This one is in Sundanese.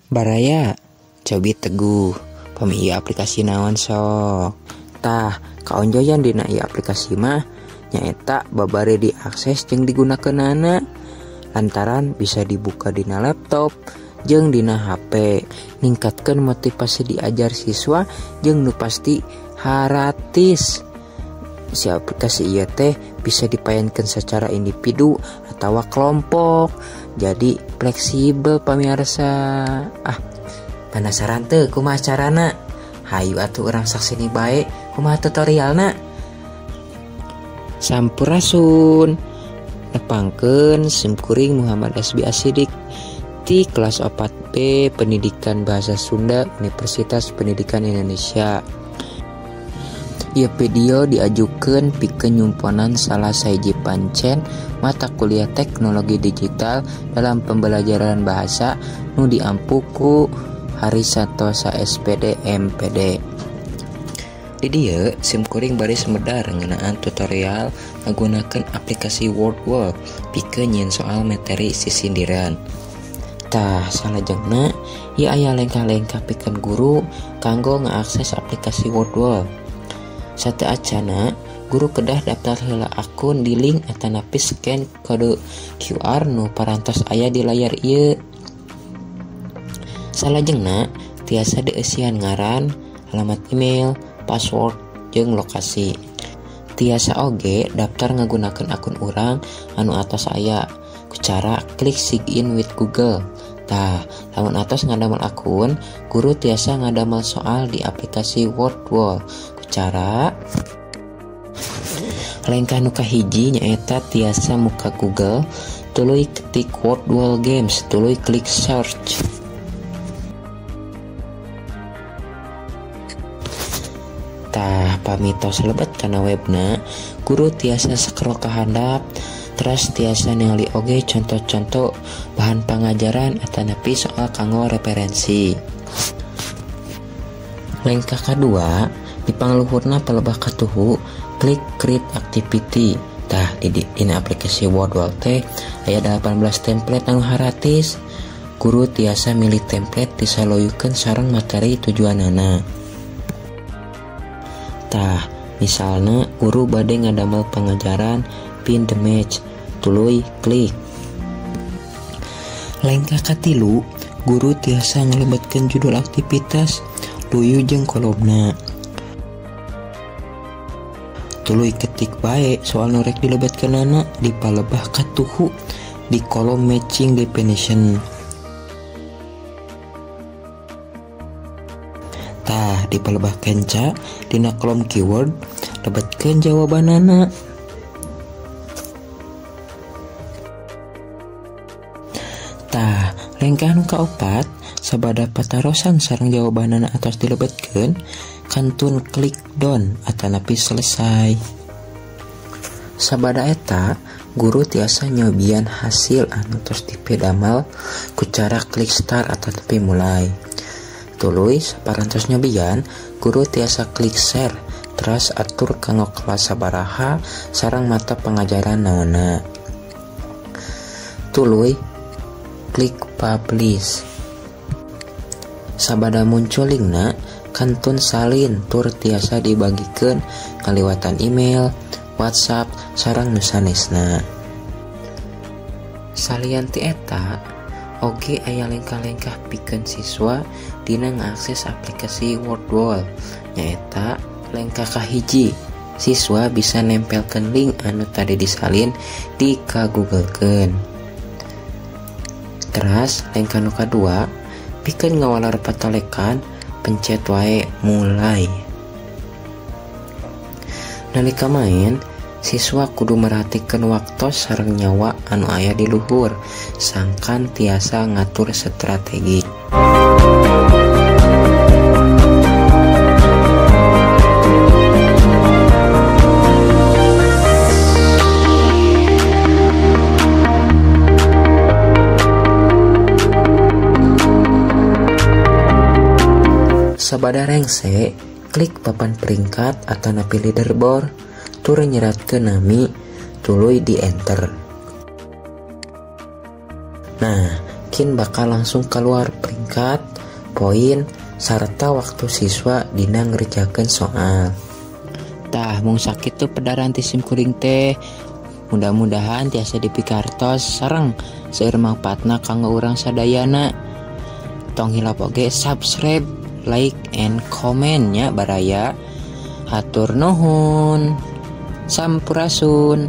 Baraya, cobi teguh pami ieu aplikasi naon sok. Tah, kaonjoyan dina ieu aplikasi mah nyaeta babari diakses jeung digunakeunana lantaran bisa dibuka dina laptop jeung dina HP, ningkatkeun motivasi diajar siswa jeung nu pasti haratis. Si aplikasi ieu teh bisa dipaenkeun secara individu atawa kelompok, jadi fleksibel pamirsa. Ah, penasaran teu kumaha carana? Hayu atuh urang saksini bae kumaha tutorialna. Sampurasun. Nepangkeun simkuring Muhammad SB Asidik ti kelas 4B Pendidikan Bahasa Sunda Universitas Pendidikan Indonesia. Ieu video diajukeun pikeun nyumponan salah sahiji pancen mata kuliah teknologi digital dalam pembelajaran bahasa nu diampu ku Hari Santosa SPD MPD. Di dieu simkuring baris medar ngeunaan tutorial ngagunakeun aplikasi WordWall pikeun nyieun soal materi sisindiran. Tah, salajengna ieu aya lengkah-lengkah pikeun guru kanggo ngaakses aplikasi WordWall. Sateuacana guru kedah daftar heula akun di link atanapi scan kode QR nu parantos aya di layar ieu. Salajengna tiasa dieusian ngaran, alamat email, password, jeung lokasi. Tiasa oge daftar ngagunakeun akun urang anu atos aya ku cara klik sign in with Google. Tah, lamun atos ngadamel akun, guru tiasa ngadamel soal di aplikasi WordWall. Ku cara lengkah nu kahiji nyaeta tiasa muka Google, tuluy ketik WordWall Games, tuluy klik search. Tah, pami tos lebet kana webna, guru tiasa scroll ka handap, teras tiasa ningali oge contoh-contoh bahan pangajaran atanapi soal kanggo referensi. Lengkah kadua, di pangluhurna palebah katuhu, klik create activity. Tah, di dina aplikasi WordWall teh aya 18 template anu haratis. Guru tiasa milih template disaloyukeun sareng materi tujuanana. Tah, misalna guru bade ngadamel pangajaran pin the match, tuluy klik. Lengkah katilu, guru tiasa ngalebetkeun judul aktivitas, luyu jeung kolomna. Tuluy ketik bae soal nu rek dilebetkeunana di palebah katuhu di kolom matching definition. Tah, di palebah kenca dina kolom keyword lebetkeun jawabanana. Tah, lengkah nu kaopat, sabada patarosan sareng jawabanana atos dilebetkeun, kantun klik done atanapi selesai. Sabada eta, guru tiasa nyobian hasil anu tos dipedamel ku cara klik start atanapi mulai. Tuluy saparantos nyobian, guru tiasa klik share, teras atur kanggo kelas sabaraha sareng mata pengajaran naonna. Tuluy klik publish. Sabada muncul linkna, kantun salin tur tiasa dibagikeun ngaliwatan email, WhatsApp, sareng nu sanesna. Salian ti eta, oge aya lengkah-lengkah pikeun siswa dina ngakses aplikasi WordWall. Nyaeta lengkah kahiji, siswa bisa nempelkeun link anu tadi disalin di ka Googlekeun. Teras lengkah nu kadua, pikeun ngawalar patalekan, pencet wae mulai. Nalika main, siswa kudu merhatikeun waktos sareng nyawa anu aya di luhur, sangkan tiasa ngatur strategi. Sabada rengse, klik papan peringkat atanapi leaderboard, tur nyeratkeun nami, tuluy di enter. Nah, Yakin bakal langsung keluar peringkat, poin, serta waktu siswa dina ngerjakeun soal. Tah, mung sakitu pedaran ti simkuring teh. Mudah-mudahan tiasa dipikartos sareng seueur mangpaatna kanggo urang sadayana. Tong hilap oge subscribe, like, and comment nya, baraya. Hatur nuhun. Sampurasun.